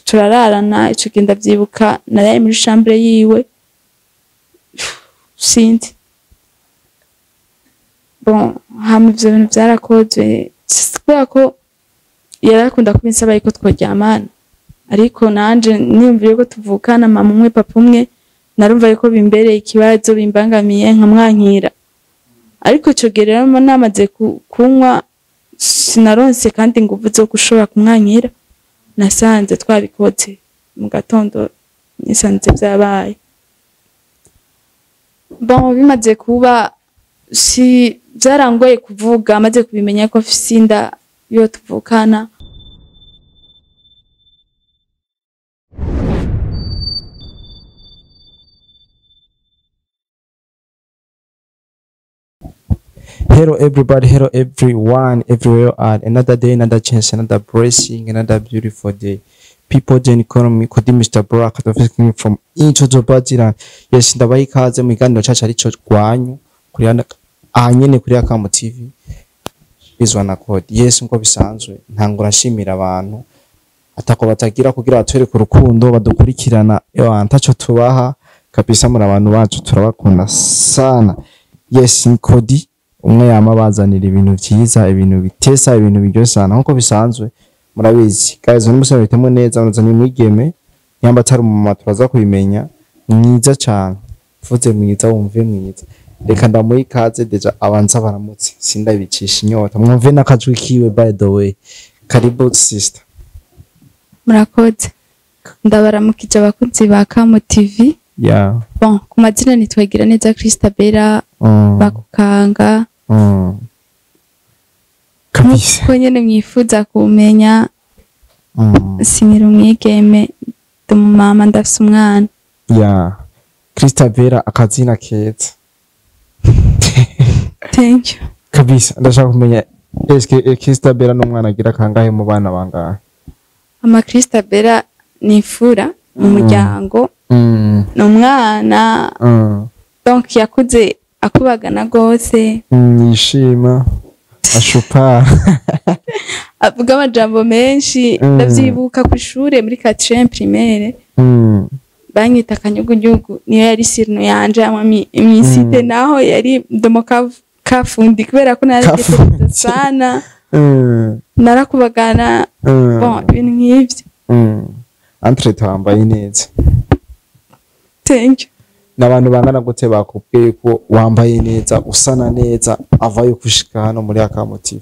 Turararana. Ico gihe ndavyibuka, naraye muri chambre yiwe. Sinzi, bon, hama ivyo bintu vyarakozwe kubera ko yarakunda kubinsaba yuko tworyamana, ariko nanje niyumviye ko tuvukana, mama umwe, papa umwe, narumva yuko bimbereye ikibazo, bimbangamiye, nkamwankira. Ariko ico gihe rero namaze kunywa, sinaronse kandi inguvu zo gushobora kumwankira. Nasanze twabikoze mu gatondo, nisanze vyabaye. Bon, bimaze kuba, si vyarangoye kuvuga, amaze kubimenya ko mfise inda yo tuvukana. Hello everybody, hello everyone, everywhere you are. Another day, another chance, another blessing, another beautiful day. People then call me Kodi Mr. Brock, the from Into the Badiland. Yes, ndabaha ikaze mu kiganiro cacu arico rwanyu kuri ahanyene kuri Akamo TV. Bizwa na Kodi. Yes, nko bisanzwe ntangura nshimira abantu atako batagira kugira batwereke urukundo, badukurikirana, ewa ntaco tubaha kabisa. Muri abantu bacu, turabakunda sana. Yes, ni Kodi umwe yama bazanira ibintu vyiza, ibintu bitesa, ibintu biryoshye sana nkuko bisanzwe murabizi. Guys, uno musore bitemo neza, unazanye umwigeme nyamba atari umumama, turaza kubimenya, mwiza cane. Mvuze mwiza wumve mwiza. Reka ndamuha ikaze déjà, abanza baramutse, sindabicisha inyota, mwumve n'akajwi kiwe. By the way, karibu sister. Murakoze, ndabaramukije abakunzi ba Kamo TV. Bon, ku mazina nitwagira neza Christabella bakukanga. Kabisa. Nkuko nyene mwifuza kumenya, sinkiri umwigeme, ndi umumama, ndafise umwana. Yeah, Christabella, akazina keza. Thank you. Kabisa, ndashaka kumenya, eske Christabella n'umwana agira kangahe mu bana bangahe? Ama Christabella ni imfura mu muryango, ni umwana donc yakuze akubagana gose. Yishima ashupara. Avuga amajambo menshi. Ndavyibuka kw'ishure muri 4e primaire, banyita Kanyugunyugu, niyo yari surnom yanje. Ama mw'isite naho yari Mdomo Kafundi, kubera ko naratekereza Kafundi. sana, narakubagana. Bon, ibintu nk'ivyo. Entre wambaye neza. Thank you. N'abantu bangana gute bakubwiye ko wambaye neza, usana neza, avayo gushika hano muri Akamo TV?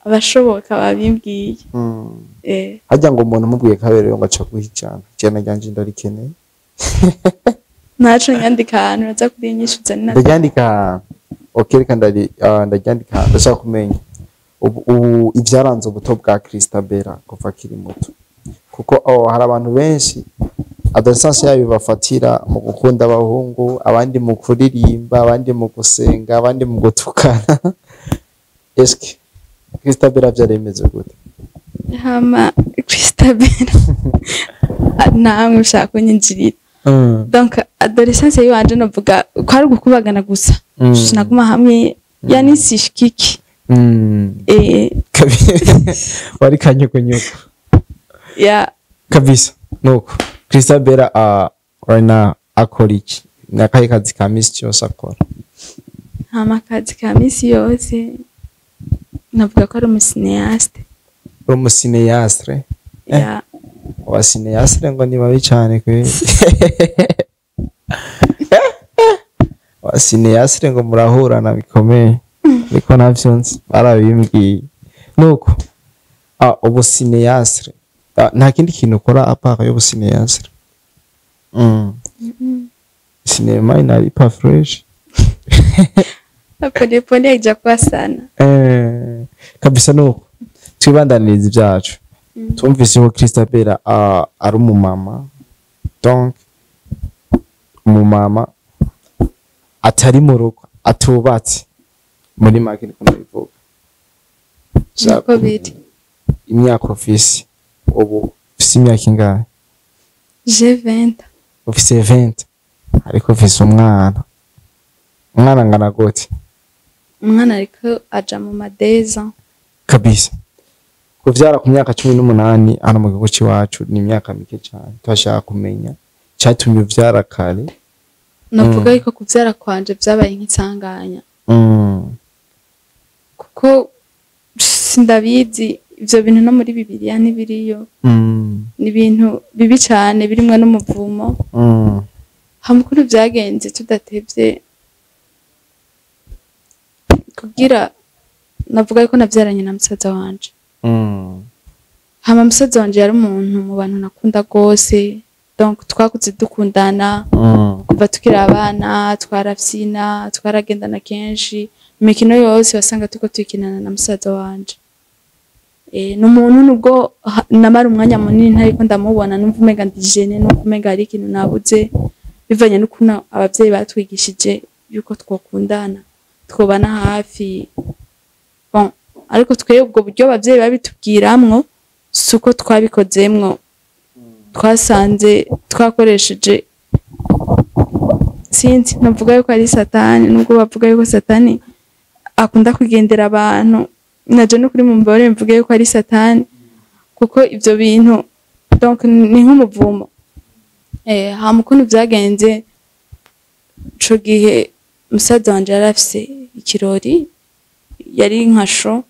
Abashoboka babimbwiye. Harya ngo umuntu umubwiye kaberewe ngo aca guha ijana, ijana ryanje ndarikeneye. Ntaco, nyandika ahantu uraza kurinyishuza ni Ndaryandika, okay, reka ndaryandika. Ndashaka kumenya ubu ivyaranze ubuto bwa Christabella kuva akiri muto, kuko hari abantu benshi adolescence yabo bafatira mu gukunda abahungu, abandi mu kuririmba, abandi mu gusenga, abandi mu gutukana. Eske Christabella vyari bimeze gute? Hama Christabella, namwe ushaka kunyinjirira. Donc adolescence yiwanje novuga ko ari ugukubagana gusa. Sinaguma hamwe, yani sishikiki. Wari kanyukunyuku. Ya. Kabisa, nuko Christabella right now akora iki? Nakahe kazi ka misi yose akora? Hama akazi ka misi yose navuga ko ari umucinéaste. Uri umucinéaste? Ya. Abacinéaste ngo ni babi cane kweli. Abacinéaste ngo murahurana bikomeye, ariko ntavyo nzi, barabimbwiye. Nuko ubucinéaste, nta kindi kintu ukora à part y'ubucinéaste? Sinema inalipa fresh. Polepole, haijakuwa sana. Kabisa, nuko twibandaniriza ibyacu. Tumvise ko Christabella ari umumama, donc umumama atari mu rugo, atubatse, muri make niko nabivuga. Niko biri. Imyaka ufise ubu, ufise imyaka ingahe? J'ai 20. Ufise 20, ariko ufise umwana. Umwana angana gute? Umwana ariko aja mu ma 2 ans. Kabisa. Kuvyara ku myaka 18 hano mu gihugu c'iwacu ni imyaka mike cyane. Turashaka kumenya cyatumye uvyara kare. Navuga yuko kuvyara kwanje vyabaye nk'isanganya, kuko sindabizi, ivyo bintu no muri Bibiliya ntibiriyo. Ni ibintu bibi cane, birimwo n'umuvumo. Hama ukuntu vyagenze, tudatevye, kugira navuga yuko navyaranye na musaza wanje. Hama musaza wanje yari umuntu mu bantu nakunda gose, donc twakuze dukundana. Kuva tukiri abana twarafyina, twaragendana kenshi, imikino yose wasanga turiko tuyikinana na musaza wanje. Ni umuntu nubwo namara umwanya munini ntariko ndamubona, numva umenga ndi gêné, numva umenga hari ikintu nabuze, bivanye n'ukuntu abavyeyi batwigishije yuko twokundana, twobana hafi. Bon, ariko twebwe ubwo buryo abavyeyi babitubwiramwo si uko twabikozemwo. Twasanze twakoresheje, sinzi, navuga yuko ari Satani, nubwo bavuga yuko Satani akunda kugendera abantu, naje no kuri mumbore mvuge yuko ari Satani, kuko ivyo bintu donc ni nk'umuvumo. Hama ukuntu vyagenze, ico gihe musaza wanje yari afise ikirori, yari nka show.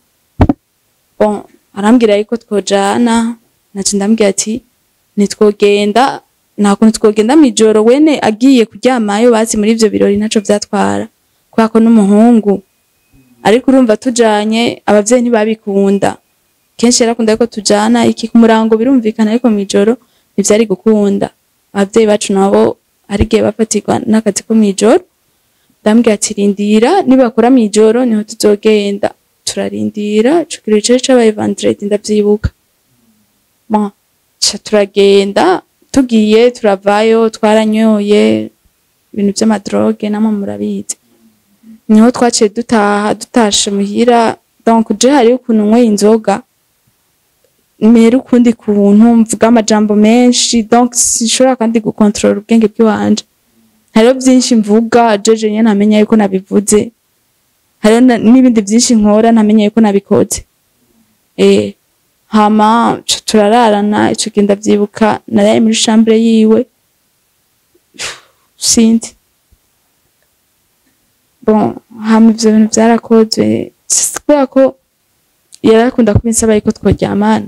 Bon, arambwira yuko twojana, naje ndambwira ati ntitwogenda, nta kuntu twogenda mw'ijoro, wene agiye kuryamayo bazi muri ivyo birori ntaco vyatwara, kubera ko n'umuhungu. Ariko urumva tujanye, abavyeyi ntibabikunda. Kenshi yarakunda yuko tujana iki ku murango, birumvikana, ariko mw'ijoro ntivyari gukunda. Abavyeyi bacu nabo hari igihe bafatirwa n'akazi ko mw'ijoro. Ndambwira ati rindira, nibakora mw'ijoro niho tuzogenda. Turarindira, ico kirori cari cabaye vendredi, ndavyibuka. Bon, ca turagenda, tugiye turavayo twaranyoye ibintu vy'ama drogues, namwe murabizi. Niho twaciye dutaha. Dutashe muhira, donc je hariho ukuntu nyweye inzoga mera ukundi kuntu, mvuga amajambo menshi, donc sinshobora kandi gukontorora ubwenge bw'iwanje. Hariho vyinshi mvuga jeje nyene ntamenya yuko nabivuze, hariho n'ibindi vyinshi nkora ntamenya yuko nabikoze. Hama ca turararana. Ico gihe ndavyibuka, naraye muri chambre yiwe, sinzi. Bon, hama ivyo bintu vyarakozwe kubera ko yarakunda kubinsaba yuko tworyamana,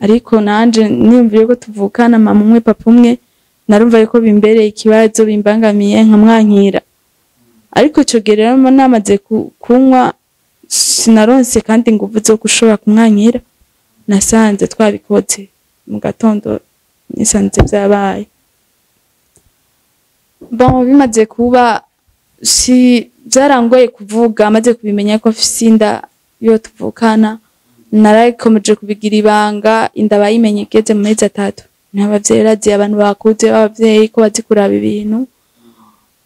ariko nanje niyumviye ko tuvukana, mama umwe papa umwe, narumva yuko bimbereye ikibazo, bimbangamiye, nkamwankira. Ariko ico gihe rero namaze kunywa, sinaronse kandi inguvu zo gushobora kumwankira. Nasanze twabikoze mu gatondo, nisanze vyabaye. Bon, bimaze kuba, si byarangoye kuvuga. Maze kubimenya ko mfise inda yo tuvukana, narakomeje kubigira ibanga. Inda bayimenye igeze mu mezi 3. Niho abavyeyi baraziye, abantu bakuze b'abavyeyi ko bazi kuraba ibintu,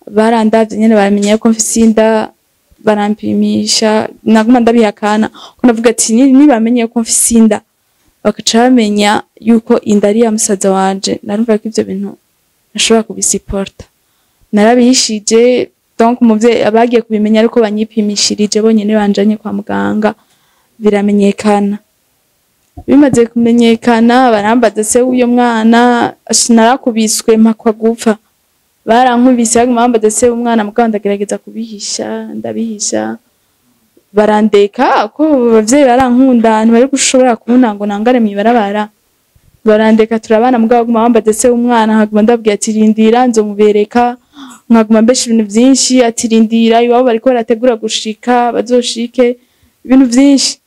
barandavye nyene baramenya ko mfise inda, barampimisha. Naguma ndabihakana, ko navuga ati nibamenye ko mfise inda, bakaca bamenya yuko inda ari iya musaza wanje, narumva ko ivyo bintu ntashobora kubisiporta. Narabihishije. Donc umuvyeyi abagiye kubimenya ariko banyipimishirije bonyene, banjanye kwa muganga, biramenyekana. Bimaze kumenyekana, barambaza se w'uyo mwana. Narakubiswe mpakwa gupfa, barankubise, baguma bambaza se w'umwana, mugabo ndagerageza kubihisha, ndabihisha, barandeka, ko abavyeyi barankunda, ntibari gushobora kubona ngo nangare mw'ibarabara. Barandeka turabana, mugabo baguma bambaza se w'umwana, nkaguma ndababwira ati rindira nzomubereka, nkaguma mbesha ibintu vyinshi, ati rindira iwabo bariko barategura gushika bazoshike, ibintu vyinshi.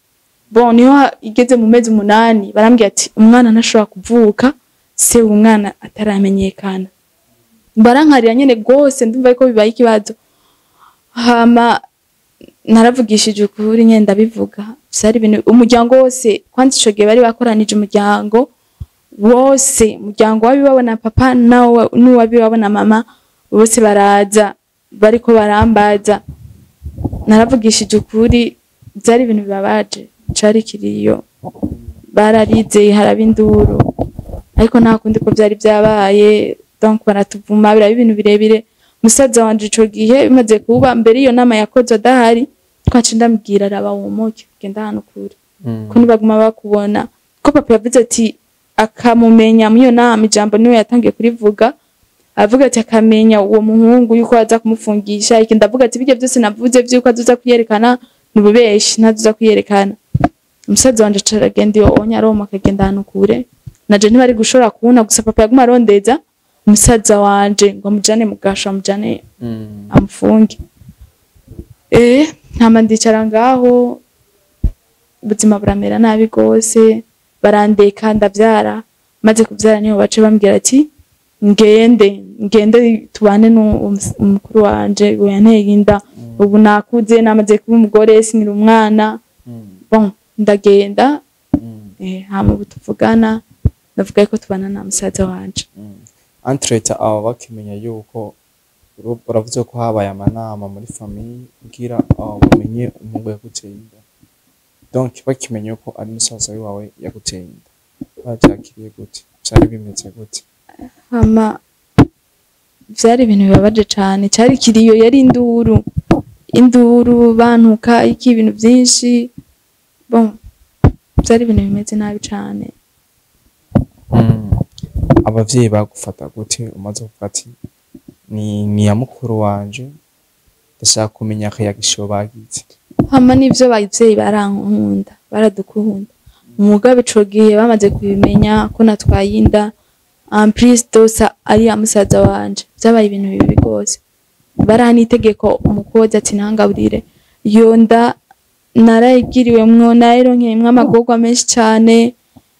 Bon, niho igeze mu mezi 8, barambwira ati umwana ntashobora kuvuka se w'umwana ataramenyekana. Barankarira nyene gose, ndumva ko bibaye ikibazo. Hama naravugishije ukuri nyene, ndabivuga. Vyari ibintu umuryango wose, kwanza ico gihe bari bakoranije umuryango wose, umuryango w'abiwabo na papa n'uw'abiwabo na mama, bose baraza bariko barambaza. Naravugishije ukuri, vyari ibintu bibabaje, cari kiriyo, bararize, haraba induru, ariko nta kundi ko vyari vyabaye. Donc baratuvuma, biraba ibintu birebire. Musaza wanje ico gihe bimaze kuba, mbere iyo nama yakozwe adahari, twaciye ndamubwira raba womoke, genda hano kure. Ko nibaguma bakubona ko papa yavuze ati akamumenya muri iyo nama, ijambo niwe yatangiye kurivuga, avuga ati akamenya uwo muhungu yuko aza kumufungisha iki. Ndavuga ati bijya byose navuze vyuko azoza kuyerekana ni ububeshi, ntazoza kuyerekana. Umusaza wanje aca aragenda iyo onya aroma, akagenda ahantu kure, naje ntibari gushobora kubona. Gusa papa yaguma arondeza umusaza wanje ngo amujane mu gasho, amujane amufunge. Ntama ndicara ngaho, ubuzima buramera nabi gose, barandeka ndavyara. Maze kuvyara niho bace bambwira ati ngende, ngende tubane n'umukuru wanje uwo yanteye inda. Ubu nakuze, namaze kuba umugore, sinkiri umwana. Bon, ndagenda. Hama ubu tuvugana ndavuga ko tubana na musaza wanje. Entre-temps abo bakimenya yuko uravuze ko habaye amanama muri famille kugira abo bamenye umuhungu yaguteye inda, donc bakimenya ko ari musaza wawe yaguteye inda, bavyakiriye gute? Vyari bimeze gute? Hama vyari ibintu bibabaje cane, cari kiriyo, yari induru, induru, bantuka iki, ibintu vyinshi. Bon, vyari ibintu bimeze nabi cane. Abavyeyi bagufata gute umaze kuvuga ati ni ya mukuru wanje? Ndashaka kumenya akayagisho bagize. Hama n'ivyo abavyeyi barankunda, baradukunda. Mugabe ico gihe bamaze kubimenya ko natwaye inda, en plus de ça ari ya musaza wanje, vyabaye ibintu bibi gose. Baraha itegeko umukozi ati ntangaburire. Iyo nda narayigiriwemwo, narayironkeyemwo amagorwa menshi cane.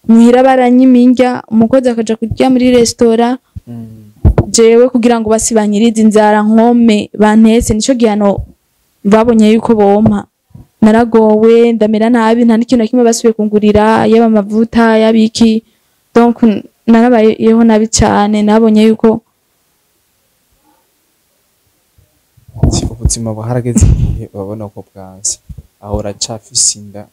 Muhira baranyima indya, umukozi akaja kurya muri resitora, jewe kugira ngo basi banyirize inzara, nkome bantetse, nico gihano babonye yuko bompa. Naragowe, ndamera nabi, nta n'ikintu na kimwe basubiye kungurira, yaba amavuta, yaba iki. Donc narabayeho nabi cane, nabonye yuko Ati ubuzima buharageze igihe urabona ko bwanse, aho uracafise inda.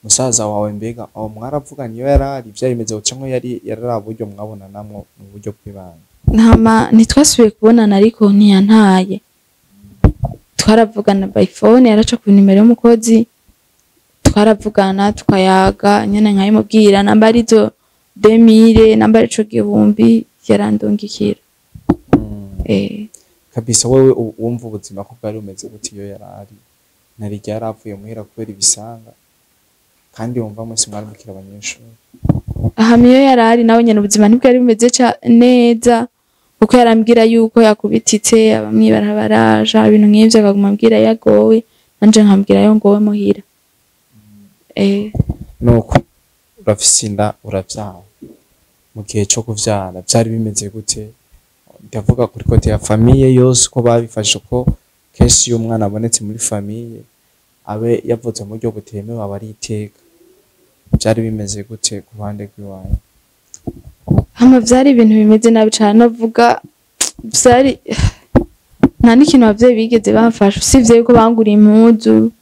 Musaza wawe mbega aho mwaravuganye iyo yarari, vyari bimeze gute, canke yari yarari uburyo mwabonanamwo mu buryo bw'ibanga? Ntama ntitwasubiye kubonana, ariko ntiyantaye. Twaravugana by phone, yaraca ku nimero y'umukozi, twaravugana, tukayaga nyene, nkabimubwira namba ari izo 2000, namba ari ico gihumbi, yarandungikira. Kabisa, wewe wumva ubuzima ko bwari bumeze gute iyo yarari nari yaravuye muhira kubera ibisanga, kandi wumva mwese mwari mukiri abanyeshuri? Hama iyo yarari nawe nyene ubuzima ntibwari bumeze neza, kuko yarambwira yuko yakubititse abamwibarabara, ibintu nk'ivyo, akaguma ambwira yagowe, nanje nkambwira yo ngowe muhira. Nuko urafise inda, uravyara. Mu gihe co kuvyara vyari bimeze gute? Ndavuga kuri côté ya famille yose uko babifashe, ko kenshi iyo umwana abonetse muri famille abe yavutse mu buryo butemewe aba ari iteka. Vyari bimeze gute ku ruhande rw'iwanyu? Hama vyari ibintu bimeze nabi cane, novuga vyari nta n'ikintu abavyeyi bigeze bamfasha, usivye yuko banguriye impuzu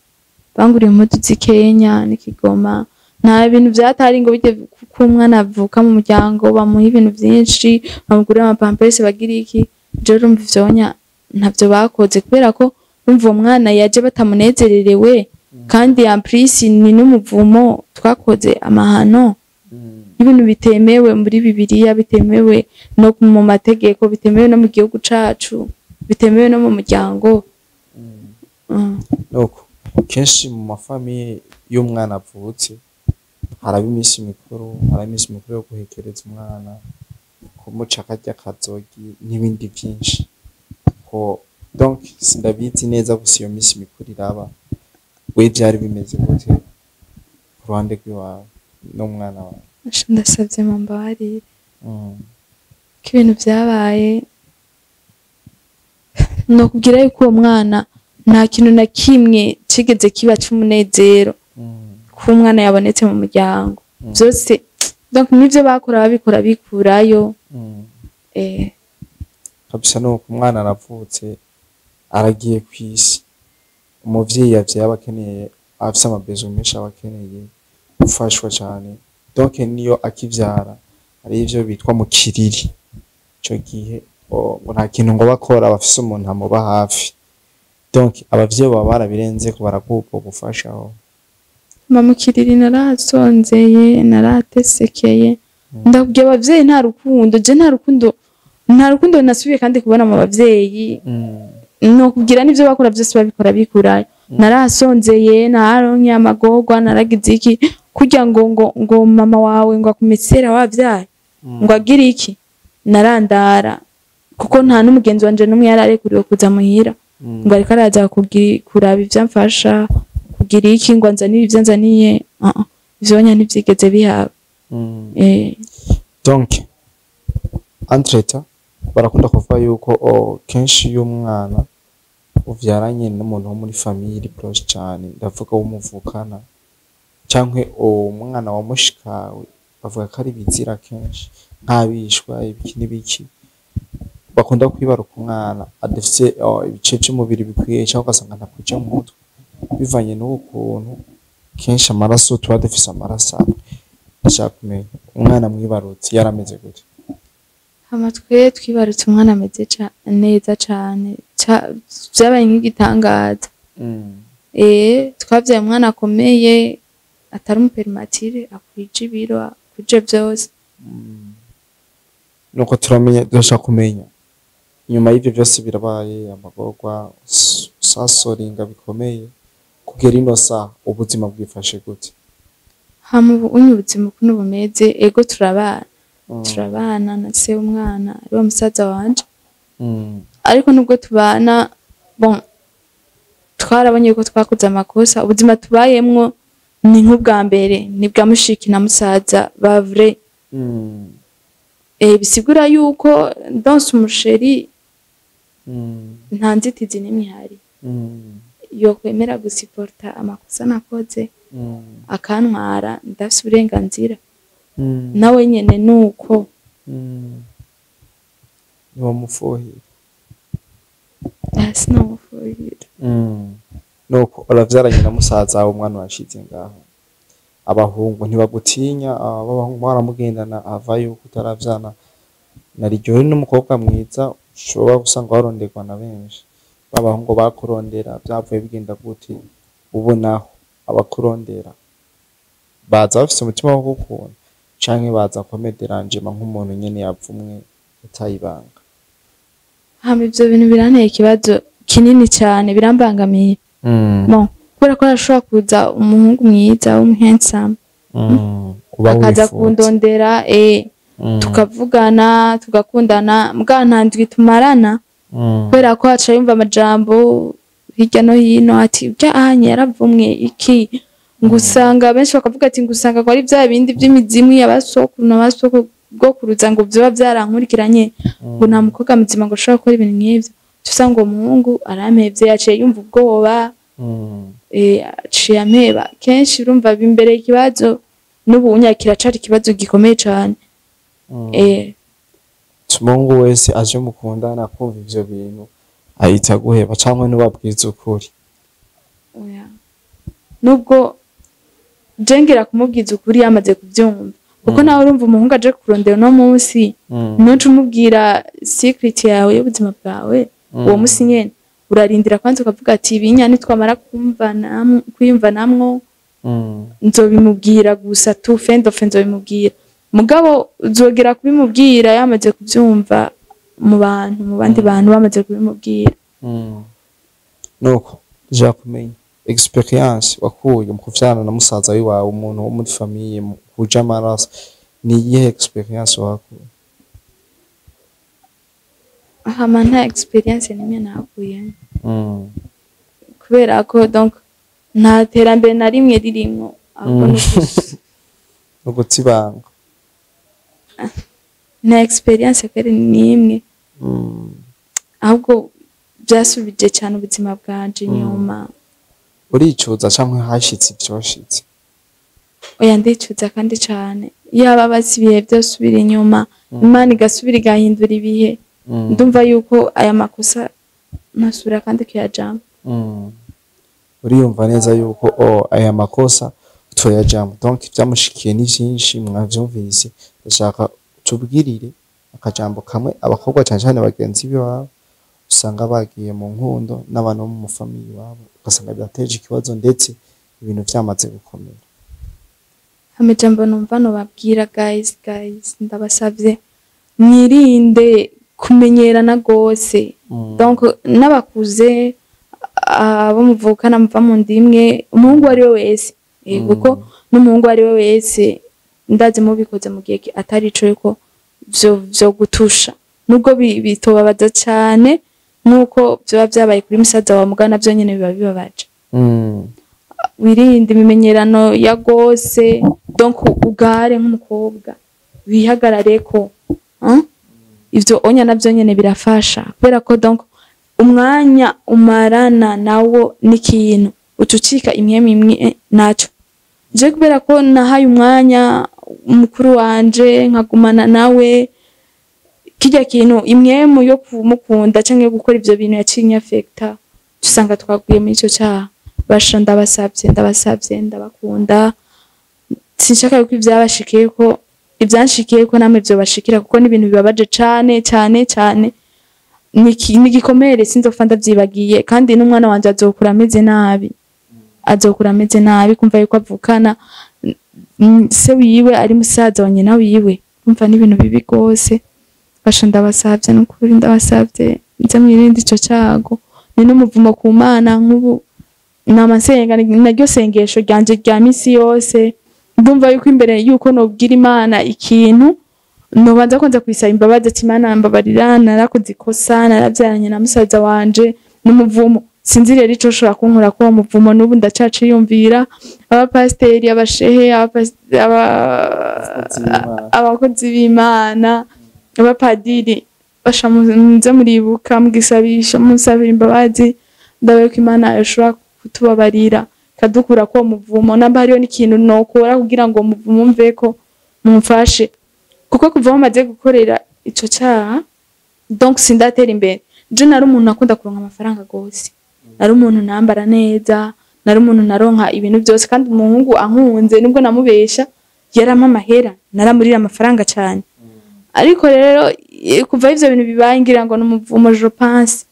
z'i Kenya n'Ikigoma. Nta bintu vyatari ngo bijye kuko umwana avuka mu muryango bamuha ibintu vyinshi, bamugurira amapampers, bagira iki. Je urumva ivyonya ntavyo bakoze, kubera ko urumva uwo mwana yaje batamunezererewe, kandi en plus ni n'umuvumo, twakoze amahano, ibintu bitemewe muri Bibiliya, bitemewe no mu mategeko, bitemewe no mu gihugu cacu, bitemewe no mu muryango. Nuko kenshi mu ma famille iyo umwana avutse haraba iminsi mikuru, haraba iminsi mikuru yo guhekereza umwana, kumuca akarya kazogi n'ibindi vyinshi. Ko donc sindabizi neza, gusa iyo minsi mikuru iraba. We vyari bimeze gute ku ruhande rw'iwawe n'umwana wawe? Ndasavye mumbabarire ko ibintu vyabaye, nokubwira yuko uwo mwana nta kintu na kimwe cigeze kiba c'umunezero ko umwana yabonetse mu muryango. Vyose, donc n'ivyo bakora babikora bikurayo. Kabisa, nuko umwana aravutse, aragiye kw'isi. Umuvyeyi yavyaye aba akeneye, afise ama besoins menshi, aba akeneye gufashwa cane. Donc niyo akivyara hari ivyo bitwa mu kiriri, ico gihe ngo nta kintu ngo bakora bafise umuntu amuba hafi. Donc abavyeyi baba barabirenzeko, baraguha ubwo bufasha. Mama Kiriri, narasonzeye, naratesekeye. Ndabwiye abavyeyi, nta rukundo, je nta rukundo nasubiye kandi kubona mu bavyeyi. No kugira n'ivyo bakora byose babikora bikurayo. Narasonzeye, naronke amagorwa, naragize iki kugira ngo mama wawe ngo akumesera wavyaye, ngo agire iki. Narandara kuko nta n'umugenzi wanje n'umwe yari arekuriwe kuza muhira ngo ariko araza kuraba ivyo amfasha, kugira iki, ngo anzanire ivyo anzaniye. Ah, ah, ivyo nya ntivyigeze bihaba. Donc entre-temps barakunda kuvuga yuko kenshi iyo umwana uvyaranye n'umuntu wo muri famille iri proche cane, ndavuga w'umuvukana canke umwana wa mushikawe, bavuga ko ari bizira kenshi nk'abishwa ibiki n'ibiki, bakunda kwibaruka umwana adafise ibice vy'umubiri bikwiye, canke ugasanga ntakwije mu mutwe, bivanye n'ubu kuntu kenshi amaraso tuba dufise amaraso amwe. Ndashaka kumenya umwana mwibarutse yarameze gute? Hama twe twibarutse umwana ameze neza cane. Vyabaye nk'igitangaza. Twavyaye umwana akomeye, atari umu prématuré, akwije ibiro, akwije vyose. Nuko turamenya, turashaka kumenya nyuma y'ivyo byose birabaye, amagorwa sasoringa bikomeye, kugera ino saha ubuzima bwifashe gute? Hama ubu unye ubuzima ukuntu bumeze, ego, turabana, turabana na se w'umwana, ariwe musaza wanje. Ariko nubwo tubana, bon, twarabonye ko twakoze amakosa. Ubuzima tubayemwo ni nk'ubwa mbere, ni bwa mushiki na musaza ba vrai. Bisigura yuko ndonse umu chéri, nta nzitizi n'imwe ihari, yokwemera gusiporta amakosa nakoze, akantwara, ndafise uburenganzira. Nawe nyene nuko. Ntiwamufuhira? Sinamufuhira. Nuko uravyaranye na musaza wawe, umwana washize ngaho, abahungu ntibagutinya? B'abahungu mwaramugendana ava yuko utaravyana na riryohe n'umukobwa mwiza ushobora gusanga waronderwa na benshi, b'abahungu bakurondera vyavuye bigenda gute? Ubu naho abakurondera baza bafise umutima wo gukunda canke baza komederanjema nk'umuntu nyene yavumwe utayibanga? Hama ivyo bintu biranteye ikibazo kinini cane, birambangamiye. Bon, kubera ko arashobora kuza umuhungu mwiza w'umu handsome, Uba akaza wifuza. kundondera, tukavugana, tugakundana, mbwa nta ndwi tumarana, kubera ko aca yumva amajambo hirya no hino ati urya ahanye yaravumwe iki, ngo usanga benshi bakavuga ati ngo usanga ko ari bya bindi by'imizimu y'abasokuru n'abasogokuruza, ngo vyoba vyarankurikiranye, ngo nta mukobwa muzima ngo ushobora gukora ibintu nk'ivyo. Uca usanga uwo muhungu arampevye, yaciye yumva ubwoba, aciye ampeba. Kenshi urumva bimbereye ikibazo, n'ubu unya kiracari ikibazo gikomeye cane. Umuhungu wese aje mukundana kumva ivyo bintu ahita aguheba canke ntubabwize ukuri? Oya. Nubwo je ngira kumubwiza ukuri yamaze kuvyumva, kuko nawe urumva umuhungu aje kurondera uno munsi, ntuce umubwira secret yawe y'ubuzima bwawe uwo munsi nyene. Urarindira kwanza, ukavuga ati ibinya nitwamara kwiyumva namwo, nzobimubwira gusa tu fendofe nzobimubwira. Mugabo uzogera kubimubwira yamaze kuvyumva mu bantu, mu bandi bantu bamaze kubimubwira. Nuko ja kumenya experience wakuye mu kuvyarana na musaza wiwawe, umuntu wo muri famille muhuje amaraso, ni iyihe experience wakuye? Hama nta experience nimwe nakuyemo, kubera ko donc nta terambere na rimwe ririmwo, ahubwo ni Uguta ibanga. Nta experience kweri nimwe, ahubwo byasubije cyane ubuzima bwanje inyuma. Uricuza canke hashitse ivyoshitse? Oya, ndicuza kandi cane. Yaba basi ibihe byosubira inyuma, Imana igasubira igahindura ibihe, ndumva yuko aya makosa ntasubira kandi kuyajamwo. Uriyumva neza yuko aya makosa utoyajamwo. Donc ivyamushikiye ni vyinshi, mwavyumvise. Ndashaka tubwirire akajambo kamwe abakobwa, cane cane bagenzi biwabo, usanga bagiye mu nkundo n'abantu bo mu famille iwabo, ugasanga birateje ikibazo ndetse Ibintu vyamaze gukomera. Amajambo numva nobabwira, guys, guys, ndabasavye mwirinde kumenyerana gose. Donc n'abakuze, abo muvukana muva mu nda imwe, umuhungu uwo ari we wese, kuko n'umuhungu uwo ari we wese ndazi mubikoze mu gihe atari ico yuko vyo gutusha, nubwo bitobabaza cane nk'uko vyoba vyabaye kuri musaza wawe, mugabo navyo nyene biba bibabaje. Wirinde imimenyerano ya gose. Donc ugare nk'umukobwa, wihagarareko, hein? Ivyo onya navyo nyene birafasha, kubera ko donc umwanya umarana nawo n'ikintu uca ucika imwemu imwe naco. Je kubera ko nahaye umwanya mukuru wanje, nkagumana nawe, kirya kintu imwemu yo kumukunda canke yo gukora ivyo bintu yaciye inyafekta, usanga twaguye muri ico caha. Basha, ndabasavye, ndabasavye, ndabakunda, sinshaka yuko ivyabashikiye ko, ivyanshikiye ko namwe vyobashikira, kuko ni ibintu bibabaje cane cane cane. Ni igikomere sinzopfa ndavyibagiye, kandi n'umwana wanje azokura ameze nabi, azokura ameze nabi kumva yuko avukana se wiwe ari musaza wa nyina wiwe. Kumva ni ibintu bibi gose. Basha, ndabasavye, nukuri ndabasavye, nze mwirinde ico cago, ni n'umuvumo ku Mana. Nk'ubu namasenga, naryo sengesho ryanje rya misi yose, ndumva yuko imbere yuko nobwira Imana ikintu nobanza kwanza kuyisaba imbabazi, ati: "Imana, mbabarira, narakoze ikosa, naravyaranye na musaza wanje n'umuvumo." Sinzi rero ico ushobora kunkura ko uwo muvumo n'ubu ndacaciyumvira. Abapasiteri, abashehe, abakozi b'Imana, abapadiri, basha, muze muribuka mugisabisha, musabira imbabazi, ndabe ko Imana yoshobora kutubabarira ikadukura ko uwo muvumo. Namba hariho n'ikintu nokora kugira ngo umuvumo mveko, mumfashe, kuko kuva aho maze gukorera ico caha, donc sindatera imbere. Je nari umuntu akunda kuronka amafaranga gose, nari umuntu nambara neza, nari umuntu naronka ibintu byose, kandi umuhungu ankunze, nubwo namubesha, yarampa amahera, naramurira amafaranga cyane. Ariko rero kuva ivyo bintu bibaye, ngira ngo n'umuvumo, je pense,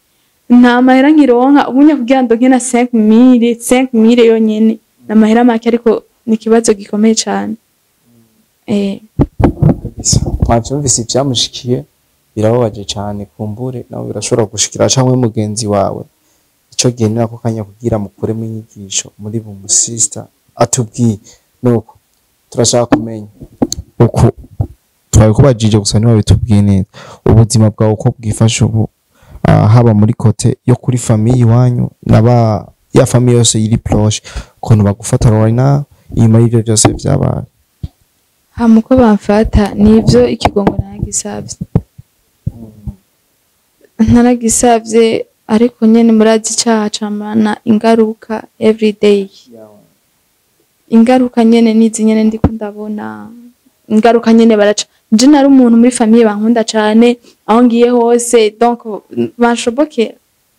nta mahera nkironka ubunya kugira ngo ndonke na 5000, 5000 yonyene ni amahera make, ariko ni ikibazo gikomeye cane. Mwavyumvise ivyamushikiye, birababaje cane. Kumbure nawe birashobora gushikira canke mugenzi wawe. Ico gihe ni nako kanya kugira mukuremo inyigisho muri bu musista atubwiye. Nuko turashaka kumenya uko twabikubajije, gusa niba bitubwiye neza ubuzima bwawe uko bwifashe ubu, haba muri côté yo kuri famille iwanyu naba ya famille yose iri proche, ukuntu bagufata right now inyuma y'ivyo byose vyabaye. Hama uko bamfata nivyo, ikigongo naragisavye, naragisavye, ariko nyene murazi icaha camana ingaruka everyday. Ingaruka nyene nizi nyene ndiko ndabona ingaruka nyene baraca. Je nari umuntu muri famille bankunda cane, aho ngiye hose donc banshobokera,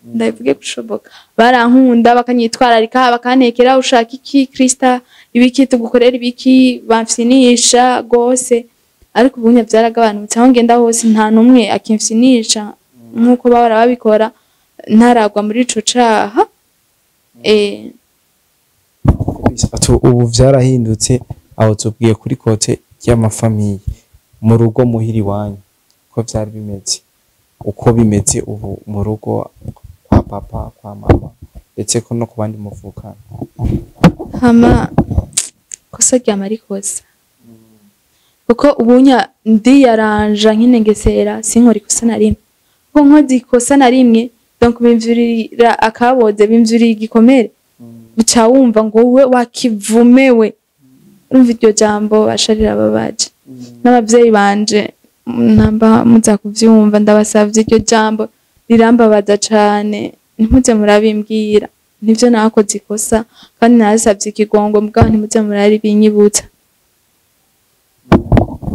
ndabivuge gushoboka, barankunda, bakanyitwararika, bakantekera: "Ushaka iki, Krista? Ibiki tugukorera, ibiki?" Bamfyinisha gose. Ariko ubunya vyaragabanutse, aho ngenda hose nta numwe akimfyinisha nkuko bahora babikora ntaragwa muri ico caha. Ati ubu vyarahindutse. Aho tubwiye kuri côté y'ama famille, mu rugo muhira iwanyu ko vyari bimeze, uko bimeze ubu mu rugo kwa papa, kwa mama, ndetse ko no ku bandi muvukana? Hama kosa ryama rikosa, kuko ubunya ndiyaranja nkinengesera, sinkora ikosa na rimwe, kuko nkoze ikosa na rimwe, donc bimvyurira akaboze, bimvyurira igikomere, uca wumva ngo we wakivumewe. Urumva iryo jambo basharira babaje. N'abavyeyi banje, namba muza kuvyumva, ndabasavye, iryo jambo rirambabaza cane, ntimuze murabimbwira. Nivyo, nakoze ikosa kandi narasavye ikigongo, mugabo ntimuze muraribinyibutsa.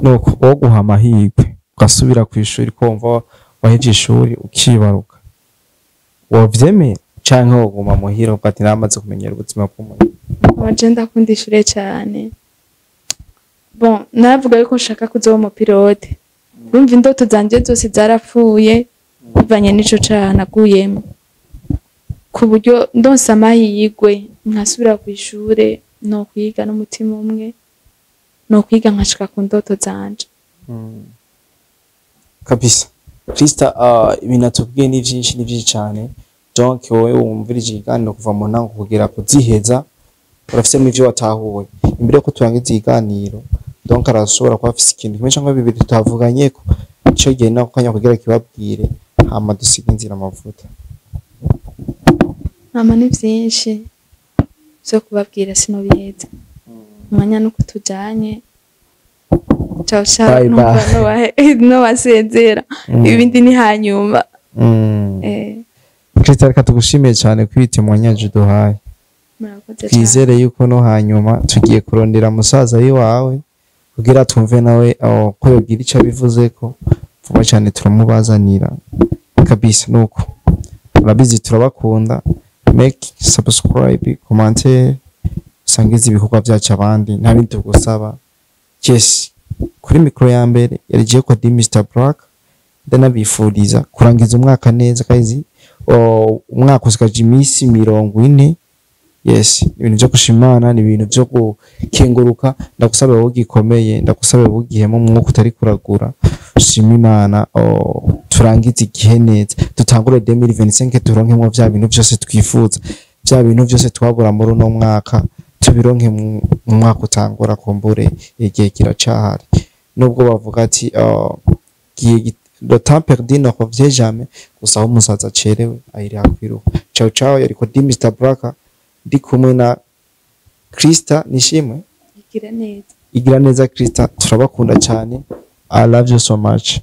Nuko wo guha amahirwe ugasubira ku ishuri, kumva waheje ishuri ukibaruka, wovyemera canke woguma muhira uvuga ati namaze kumenyera ubuzima bw'umuhira? Amaje ndakunda ishure cane. Bon, naravuga yuko nshaka kuzoba umu pilote. Urumva indoto zanje zose zarapfuye bivanye n'ico caha naguyemo. Ku buryo ndonse amahirwe nkasubira ku ishure, no kwiga n'umutima umwe, no kwiga nkashika ku ndoto zanje. Kabisa, Krista, ibintu atubwiye ni vyinshi, ni vyinshi cyane. Donc wowe wumvirije ikiganiro kuva mu ntango kugera kuziheza, urafisemo ivyo watahuye. Imbere yuko turangiza ikiganiro, donc arashobora kuba afise ikintu kimwe cyangwa bibiri tutavuganyeko, ico gihe nako kanya kugira kibabwire, hama dusige inzira amavuta. Mama, ni vyinshi vyo kubabwira, sinobiheza. Umwanya nuko tujanye. Ciao ciao. Bye, Numva bye. Nobasezera, ibindi ni hanyuma. Krista, reka tugushimiye cyane kwita umwanya uduhaye. Murakoze cyane. Twizere yuko no hanyuma tugiye kurondera musaza wawe kugira twumve nawe aho ko yogira icyo abivuzeko. Vuba cyane turamubazanira kabisa. Nuko urabizi, turabakunda. Make subscribe, commentaire, usangize ibikorwa byacu abandi, nta bindi tugusaba. Yes, kuri mikoro ya mbere yari kwa di Mr Black. Ndanabifuriza kurangiza umwaka neza kazi. Umwaka usigaje iminsi 40. Yes, ibintu byo gushimana ni ibintu byo gukenguruka. Ndagusaba wowe gikomeye, ndagusaba wowe ugihemo umwuka utari kuragura, ushima Imana. Turangize igihe neza, dutangure 2025, turonkemwo vya bintu byose twifuza, vya bintu byose twabura muri uno mwaka tubironke mu mwaka utangura. Kumbure igihe kiracahari, nubwo bavuga ati le temps perdu ne revient jamais. Gusa aho umusaza acerewe ayiri akwiruka. Ciao ciao, yariko di Mr Black, ndi kumwe na Krista Nishimwe. Igira neza. Igira neza, Krista. Turabakunda cyane. I love you so much.